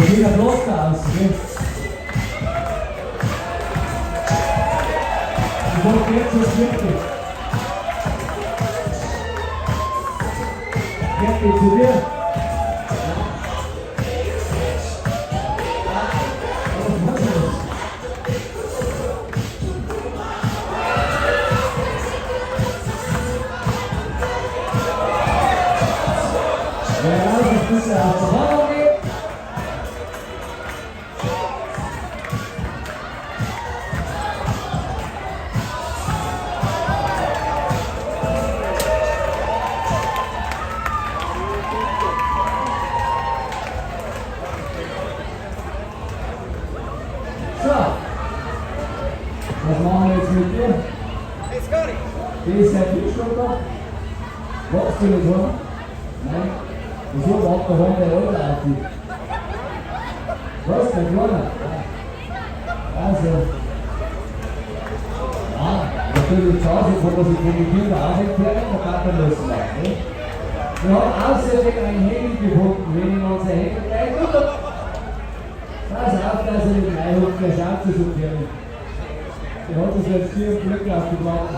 Da geht ein Pflaster aus, gell? Ich wollte jetzt was wirklich. Gerti, zu dir. Was ist das? Ja, das ist ja aus der Hand gehen. So, was machen wir jetzt mit dir? Hey Scotty! Die ist seit Tischstunden. Magst du nicht haben? Nein. Wieso macht der Hund der Alter auf dich? Was, der Kleine? Also. Ja, natürlich zu Hause kann man sich von den Kindern auch entfernen, da kann man das machen. Ne? Wir haben außerdem ein Handy gefunden, wenn ich unser Handy gleich. Pass auf, dass er nicht reinhuckt, der schaut sich so gefährlich. Der hat sich jetzt hier im Glück aufgemacht.